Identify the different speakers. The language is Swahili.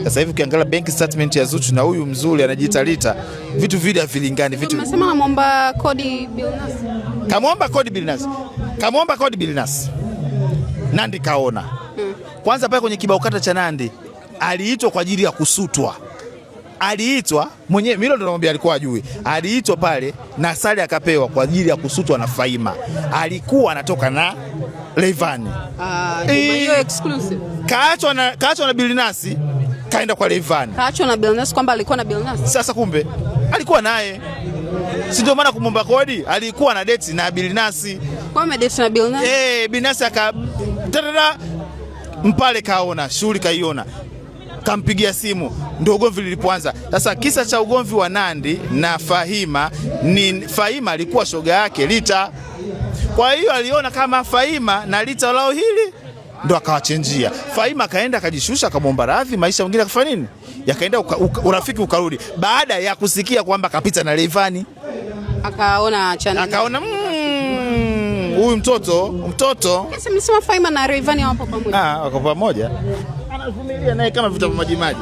Speaker 1: Sasa hivi ukiangalia bank statement ya Zuchu na huyu mzuri anajiita Rita, vitu vile havilingani, vitu
Speaker 2: Umesema namwomba kodi Billnass.
Speaker 1: Kamwomba kodi Billnass. Kamwomba kodi Billnass. Nandy kaona. Kwanza pale kwenye kibao kata cha Nandy aliitwa kwa ajili ya kusutwa. Aliitwa mwenyewe, Milo ndo namwambia alikuwa ajui. Aliitwa pale na sare akapewa kwa ajili ya kusutwa na Faima. Alikuwa anatoka na Rayvanny.
Speaker 2: Ah, Juma, hiyo exclusive.
Speaker 1: Kaachwa na Billnass, kaenda kwa Rayvanny.
Speaker 2: Kaachwa na Billnass kwamba alikuwa na Billnass.
Speaker 1: Sasa kumbe alikuwa naye, si ndio maana kumwomba kodi, alikuwa na date na Billnass.
Speaker 2: Kwa amedate na Billnass.
Speaker 1: Billnass aka tadada, Mpale kaona shughuli kaiona, kampigia simu, ndio ugomvi lilipoanza. Sasa kisa cha ugomvi wa Nandy na Fahima ni Fahima alikuwa shoga yake Rita, kwa hiyo aliona kama Fahima na Rita lao hili ndo akawachenjia. Fahima akaenda akajishusha akamwomba radhi, maisha mengine akafanya nini, yakaenda urafiki ukarudi, baada ya kusikia kwamba kapita na Rayvanny.
Speaker 2: Akaona achana.
Speaker 1: Akaona huyu mtoto
Speaker 2: Sasa mlisema Faima na Rayvanny hawapo pamoja.
Speaker 1: Ah, wako pamoja, anavumilia naye kama vita vya maji maji.